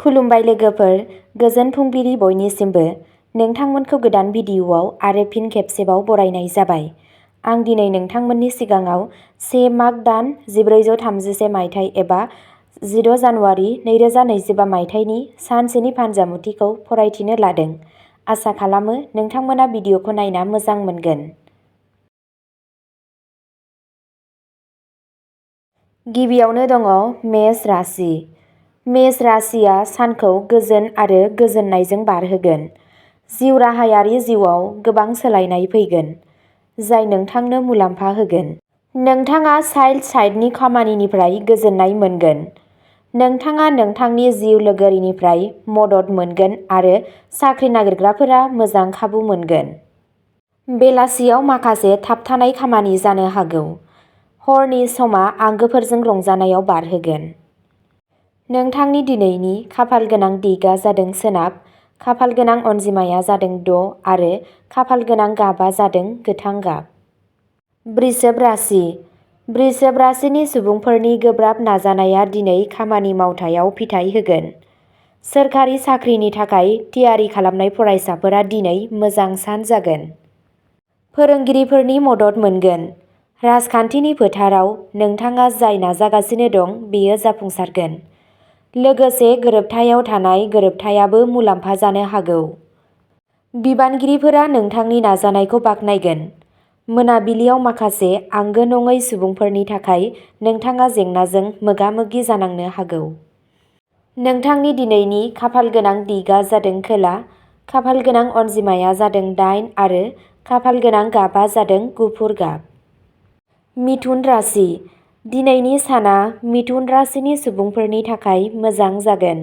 खुलुमबाय लोगोफोर, गोजोन फुंबिलि बयनिसिमबो। नोंथांमोनखौ गोदान भिडिअ'आव आरो फिन खेबसेबाव बरायनाय जाबाय। आं दिनै नोंथांमोननि सिगाङाव 1 माघ दान 1433 मायथाइ एबा 16 जानुवारि 2025 मायथाइनि सानसेनि फानजामुथिखौ फरायथिनो लादों। आसा खालामो नोंथांमोना भिडिअ'खौ नायना मोजां मोनगोन। गिबियावनो दङ मेष राशि। मेष राशिया सानखौ गोजोन आरो गोजोननायजों बारहोगोन। जिउ राहायारि जिउआव गोबां सोलायनाय फैगोन, जाय नोंथांनो मुलाम्फा होगोन। नोंथाङा चाइल्ड साइडनि खामानिनिफ्राय गोजोननाय मोनगोन। नोंथाङा नोंथांनि जिउ लोगोरिनिफ्राय मदद मोनगोन आरो साख्रि नागिरग्राफोरा मोजां खाबु मोनगोन। बेलासियाव माखासे थाबथानाय खामानि जानो हागौ। हरनि समा आंगोफोरजों रंजानायाव बारहोगोन। नोंथांनि दिनैनि खाफालगोनां दिगआ जादों सोनाब, खाफालगोनां अनजिमाया जादों 6 आरो खाफालगोनां गाबआ जादों गोथां गाब। वृषभ राशि। वृषभ राशिनि सुबुंफोरनि गोब्राब नाजानाया दिनै खामानि मावथायाव फिथाय होगोन। सोरखारि साख्रिनि थाखाय थियारि खालामनाय फरायसाफोरा दिनै मोजां सान जागोन। फोरोंगिरिफोरनि मदद मोनगोन। राजखान्थिनि फोथाराव नोंथाङा जाय नाजागासिनो दं बेयो जाफुंसारगोन। लोगोसे गोरोबथायाव थानाय गोरोबथायाबो मुलाम्फा जानो हागौ। बिबानगिरिफोरा नोंथांनि नाजानायखौ बाख्नायगोन। मोनाबिलियाव माखासे आंगो नङै सुबुंफोरनि थाखाय नोंथाङा जेंनाजों मोगा-मोगि जानांनो हागौ। नोंथांनि दिनैनि खाफालगोनां दिगआ जादों खोला, खाफालगोनां अनजिमाया जादों 8 आरो खाफालगोनां गाबआ जादों गुफुर गाब। मिथुन राशि। दिनैनि साना मिथुन राशिनि सुबुंफोरनि थाखाय मोजां जागोन।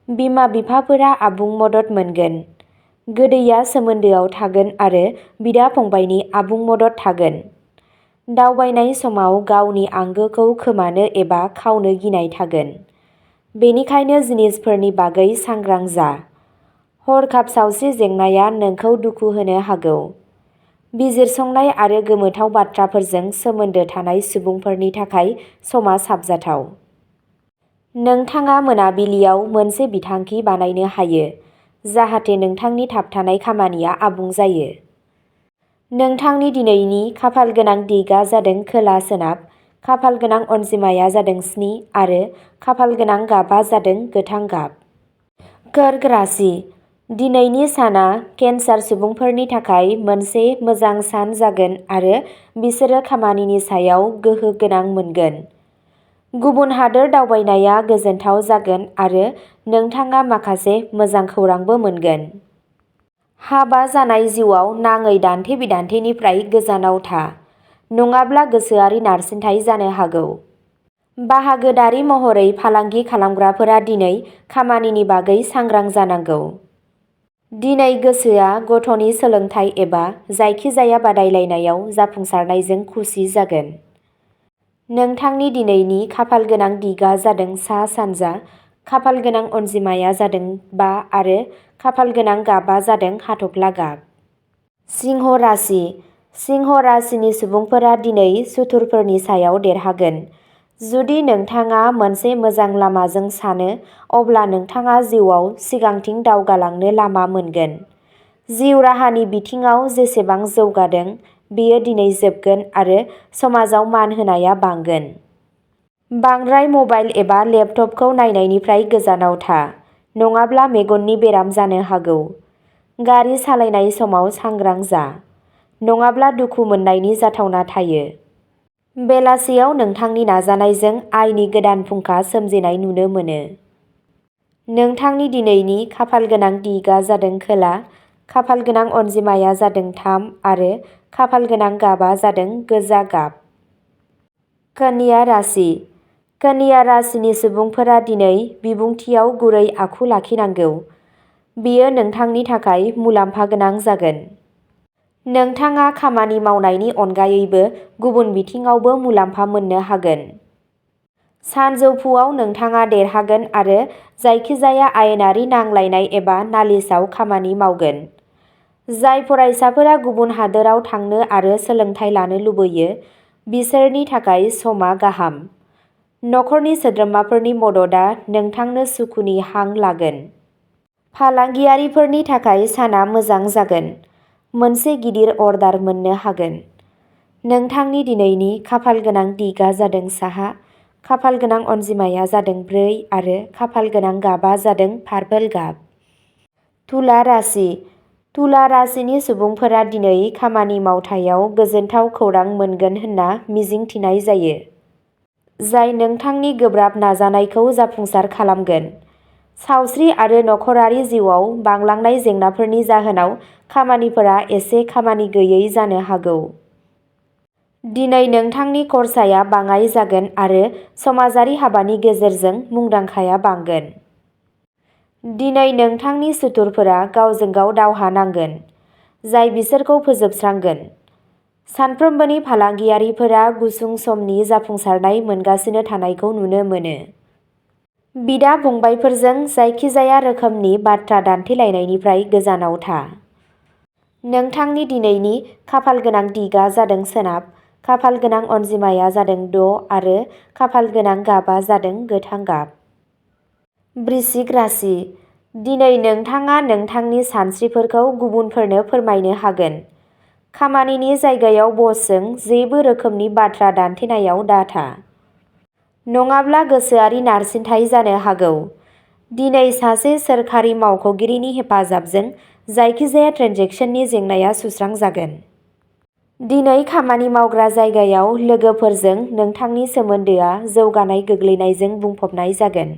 बिमा-बिफाफोरा आबुं मदद मोनगोन। गोदैया सोमोन्दोआव थागोन आरो बिदा-फंबायनि आबुं मदद थागोन। दावबायनाय समाव गावनि आंगोखौ खोमानो एबा खावनो गिनाय थागोन। बेनिखायनो जिनिसफोरनि बागै सांग्रां जा। हरखाब सावस्रि जेंनाया नोंखौ दुखु होनो हागौ। बिजिरसंनाय आरो गोमोथाव बाथ्राफोरजों सोमोन्दो थानाय सुबुंफोरनि थाखाय समा साबजाथाव। नोंथाङा मोनाबिलियाव मोनसे बिथांखि बानायनो हायो, जाहाथे नोंथांनि थाबथानाय खामानिया आबुं जायो। नोंथांनि दिनैनि खाफालगोनां दिगआ जादों खोला-सोनाब, खाफालगोनां अनजिमाया जादों 7 आरो खाफालगोनां गाबआ जादों गोथां गाब। कर्क राशि। दिनैनि साना केन्सार सुबुंफोरनि थाखाय मोनसे मोजां सान जागोन आरो बिसोरो खामानिनि सायाव गोहो गोनां मोनगोन। गुबुन हादोर दावबायनाया गोजोनथाव जागोन आरो नोंथाङा माखासे मोजां खौरांबो मोनगोन। हाबा जानाय जिउआव नाङै दान्थे-बिदान्थेनिफ्राय गोजानाव था, नङाब्ला गोसोआरि नारसिनथाय जानो हागौ। बाहागोदारि महरै फालांगि खालामग्राफोरा दिनै खामानिनि बागै सांग्रां जानांगौ। दिनै गोसोआ गथ'नि सोलोंथाय एबा जायखिजाया बादायलायनायाव जाफुंसारनायजों खुसि जागोन। नोंथांनि दिनैनि खाफालगोनां दिगआ जादों सा-सानजा, खाफालगोनां अनजिमाया जादों 5 आरो खाफालगोनां गाबआ जादों हाथफ्ला गाब। सिंह राशि। सिंह राशिनि सुबुंफोरा दिनै सुथुरफोरनि सायाव देरहागोन। जुदि नोंथाङा मोनसे मोजां लामाजों सानो, अब्ला नोंथाङा जिउआव सिगांथिं दावगालांनो लामा मोनगोन। जिउ राहानि बिथिङाव जेसेबां जौगादों, बेयो दिनै जोबगोन आरो समाजाव मान होनाया बांगोन। बांद्राय मबाइल एबा लेपटपखौ नायनायनिफ्राय गोजानाव था, नङाब्ला मेगननि बेराम जानो हागौ। गारि सालायनाय समाव सांग्रां जा, नङाब्ला दुखु मोननायनि जाथावना थायो। बेलासियाव नोंथांनि नाजानायजों आयनि गोदान फुंखा सोमजिनाय नुनो मोनो। नोंथांनि दिनैनि खाफालगोनां दिगआ जादों खोला, खाफालगोनां अनजिमाया जादों 3 आरो खाफालगोनां गाबआ जादों गोजा गाब। कन्या राशि। कन्या राशिनि सुबुंफोरा दिनै बिबुंथियाव गुरै आखु लाखिनांगौ। बेयो नोंथांनि थाखाय मुलाम्फा गोनां जागोन। नोंथाङा खामानि मावनायनि अनगायैबो गुबुन बिथिङावबो मुलाम्फा मोननो हागोन। सानजौफुआव नोंथाङा देरहागोन आरो जायखिजाया आयेनारि नांलायनाय एबा नालिसाव खामानि मावगोन। जाय फरायसाफोरा गुबुन हादोराव थांनो आरो सोलोंथाय लानो लुबैयो, बिसोरनि थाखाय समा गाहाम। नखरनि सोद्रोमाफोरनि मददआ नोंथांनो सुखुनि हां लागोन। फालांगियारिफोरनि थाखाय साना मोजां जागोन। मोनसे गिदिर अर्डार मोननो हागोन। नोंथांनि दिनैनि खाफालगोनां दिगआ जादों साहा, खाफालगोनां अनजिमाया जादों 4 आरो खाफालगोनां गाबआ जादों पार्पल गाब। तुला राशि। तुला राशिनि सुबुंफोरा दिनै खामानि मावथायाव गोजोनथाव खौरां मोनगोन होनना मिजिंथिनाय जायो, जाय नोंथांनि गोब्राब नाजानायखौ जाफुंसार खालामगोन। सावस्रि आरो नखरारि जिउआव बांलांनाय जेंनाफोरनि जाहोनाव खामानिफोरा एसे खामानि गैयै जानो हागौ। दिनै नोंथांनि खरसाया बाङाइ जागोन आरो समाजारि हाबानि गेजेरजों मुंदांखाया बांगोन। दिनै नोंथांनि सुथुरफोरा गावजों गाव दावहा नांगोन, जाय बिसोरखौ फोजोबस्रांगोन। सानफ्रोमबोनि फालांगियारिफोरा गुसुं समनि जाफुंसारनाय मोनगासिनो थानायखौ नुनो मोनो। बिदा-फंबायफोरजों जायखिजाया रोखोमनि बाथ्रा दान्थेलायनायनिफ्राय गोजानाव था। नोंथांनि दिनैनि खाफालगोनां दिगआ जादों सोनाब, खाफालगोनां अनजिमाया जादों 6 आरो खाफालगोनां गाबआ जादों गोथां गाब। वृश्चिक राशि। दिनै नोंथाङा नोंथांनि सानस्रिफोरखौ गुबुनफोरनो फोरमायनो हागोन। खामानिनि जायगायाव बसजों जेबो रोखोमनि बाथ्रा दान्थेनायाव दाथा, नङाब्ला गोसोआरि नारसिनथाय जानो हागौ। दिनै सासे सोरखारि मावख'गिरिनि हेफाजाबजों जायखिजाया ट्रेन्जेकसननि जेंनाया सुस्रांजागोन। दिनै खामानि मावग्रा जायगायाव लोगोफोरजों नोंथांनि सोमोन्दोआ जौगानाय गोग्लैनायजों बुंफबनाय जागोन।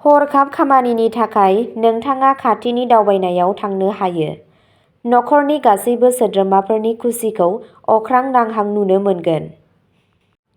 हरखाब खामानिनि थाखाय नोंथाङा खाथिनि दावबायनायाव थांनो हायो। नखरनि गासैबो सोद्रोमाफोरनि खुसिखौ अख्रां नांहां नुनो मोनगोन।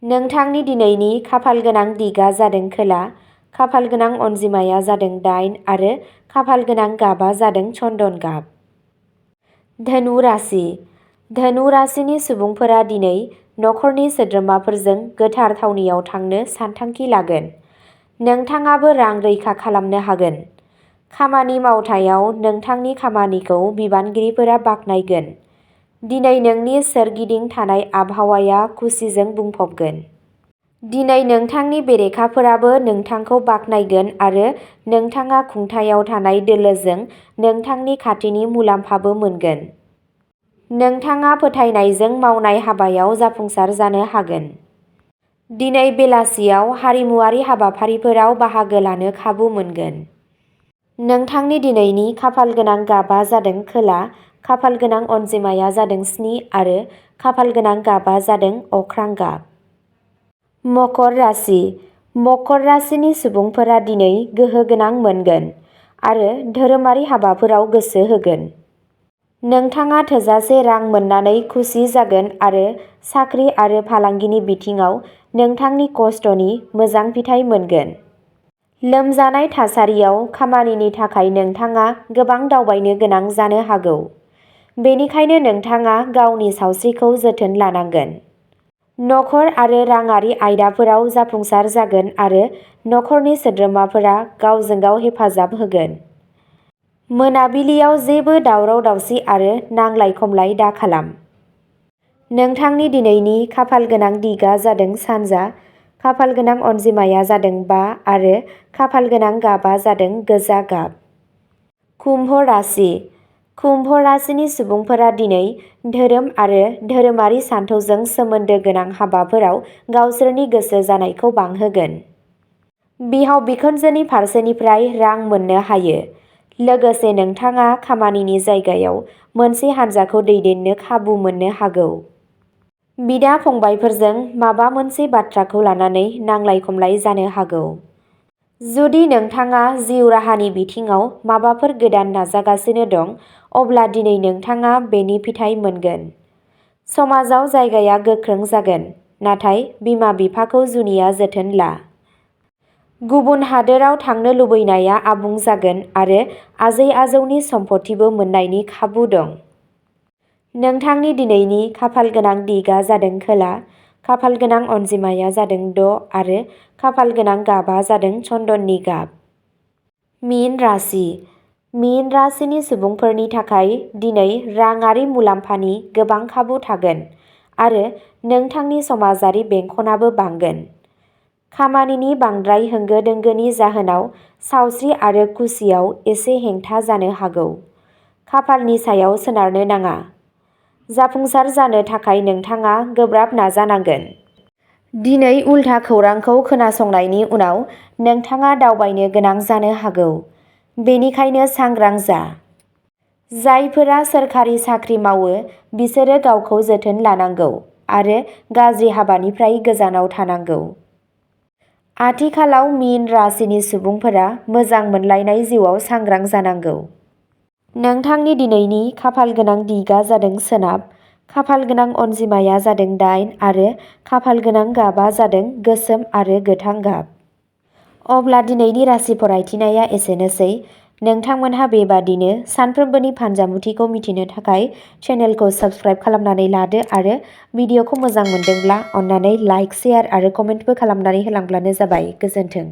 नोंथांनि दिनैनि खाफालगोनां दिगआ जादों खोला, खाफालगोनां अनजिमाया जादों 8 आरो खाफालगोनां गाबआ जादों चन्दन गाब। धनु राशि। धनु राशिनि सुबुंफोरा दिनै नखरनि सोद्रोमाफोरजों गोथार थावनियाव थांनो सानथांखि लागोन। नोंथाङाबो रां रैखा खालामनो हागोन। खामानि मावथायाव नोंथांनि खामानिखौ बिबानगिरिफोरा बाख्नायगोन। दिनै नोंनि सोरगिदिं थानाय आबहावाया खुसिजों बुंफबगोन। दिनै नोंथांनि बेरेखाफोराबो नोंथांखौ बाख्नायगोन आरो नोंथाङा खुंथायाव थानाय दोलोजों नोंथांनि खाथिनि मुलाम्फाबो मोनगोन। नोंथाङा फोथायनायजों मावनाय हाबायाव जाफुंसार जानो हागोन। दिनै बेलासियाव हारिमुआरि हाबाफारिफोराव बाहागो लानो खाबु मोनगोन। नोंथांनि दिनैनि खाफालगोनां गाबआ जादों खोला, खाफालगोनां अनजिमाया जादों 7 आरो खाफालगोनां गाबआ जादों अख्रां गाब। मकर राशि। मकर राशिनि सुबुंफोरा दिनै गोहो गोनां मोनगोन आरो धोरोमारि हाबाफोराव गोसो होगोन। नोंथाङा थोजासे रां मोननानै खुसि जागोन आरो साख्रि आरो फालांगिनि बिथिङाव नोंथांनि खस्थ'नि मोजां फिथाय मोनगोन। लोमजानाय थासारियाव खामानिनि थाखाय नोंथाङा गोबां दावबायनो गोनां जानो हागौ। बेनिखायनो नोंथाङा गावनि सावस्रिखौ जोथोन लानांगोन। नखर आरो राङारि आयदाफोराव जाफुंसार जागोन आरो नखरनि सोद्रोमाफोरा गावजों गाव हेफाजाब होगोन। मोनाबिलियाव जेबो दावराव-दावसि आरो नांलाय-खमलाय दाखालाम। नोंथांनि दिनैनि खाफालगोनां दिगआ जादों सानजा, खाफालगोनां अनजिमाया जादों 5 आरो खाफालगोनां गाबआ जादों गोजा गाब। कुम्भ राशि। कुम्भ राशिनि सुबुंफोरा दिनै धोरोम आरो धोरोमारि सानथौजों सोमोन्दो गोनां हाबाफोराव गावसोरनि गोसो जानायखौ बांहोगोन। बिहाव-बिखुनजोनि फारसेनिफ्राय रां मोननो हायो। लोगोसे नोंथाङा खामानिनि जायगायाव मोनसे हानजाखौ दैदेननो खाबु मोननो हागौ। बिदा-फंबायफोरजों माबा मोनसे बाथ्राखौ लानानै नांलाय-खमलाय जानो हागौ। जुदि नोंथाङा जिउ राहानि बिथिङाव माबाफोर गोदान नाजागासिनो दं, अब्ला दिनै नोंथाङा बेनि फिथाय मोनगोन। समाजाव जायगाया गोख्रों जागोन, नाथाय बिमा-बिफाखौ जुनिया जोथोन ला। गुबुन हादोराव थांनो लुबैनाया आबुं जागोन आरो आजै-आजौनि सम्फथिबो मोननायनि खाबु दं। नोंथांनि दिनैनि खाफालगोनां दिगआ जादों खोला, खाफालगोनां अनजिमाया जादों 6 आरो खाफालगोनां गाबआ जादों चन्दननि गाब। मीन राशि। मीन राशिनि सुबुंफोरनि थाखाय दिनै राङारि मुलाम्फानि गोबां खाबु थागोन आरो नोंथांनि समाजारि बेंखनाबो बांगोन। खामानिनि बांद्राय होंगो दोंगोनि जाहोनाव सावस्रि आरो खुसियाव एसे हेंथा जानो हागौ। खाफालनि सायाव सोनारनो नाङा। जाफुंसार जानो थाखाय नोंथाङा गोब्राब नाजानांगोन। दिनै उल्था खौरांखौ खोनासंनायनि उनाव नोंथाङा दावबायनो गोनां जानो हागौ। बेनिखायनो सांग्रां जा। जायफोरा सोरखारि साख्रि मावो बिसोरो गावखौ जोथोन लानांगौ आरो गाज्रि हाबानिफ्राय गोजानाव थानांगौ। आथिखालाव मीन राशिनि सुबुंफोरा मोजां मोनलायनाय जिउआव सांग्रां जानांगौ। नोंथांनि दिनैनि खाफालगोनां दिगा जादों सोनाब, खाफालगोनां अनजिमाया जादों 8 आरो खाफालगोनां गाबा जादों गोसोम आरो गोथां गाब। अब्ला दिनैनि राशि फरायथिनाया एसेनोसै। नोंथांमोनहा बेबादिनो सानफ्रोमबोनि फानजामुथिखौ मिथिनो थाखाय चेनेलखौ साबस्क्राइब खालामनानै लादो आरो भिडिअखौ मोजां मोनदोंब्ला अन्नानै लाइक, शेयार आरो कमेन्टबो खालामनानै होलांब्लानो जाबाय। गोजोन्थों।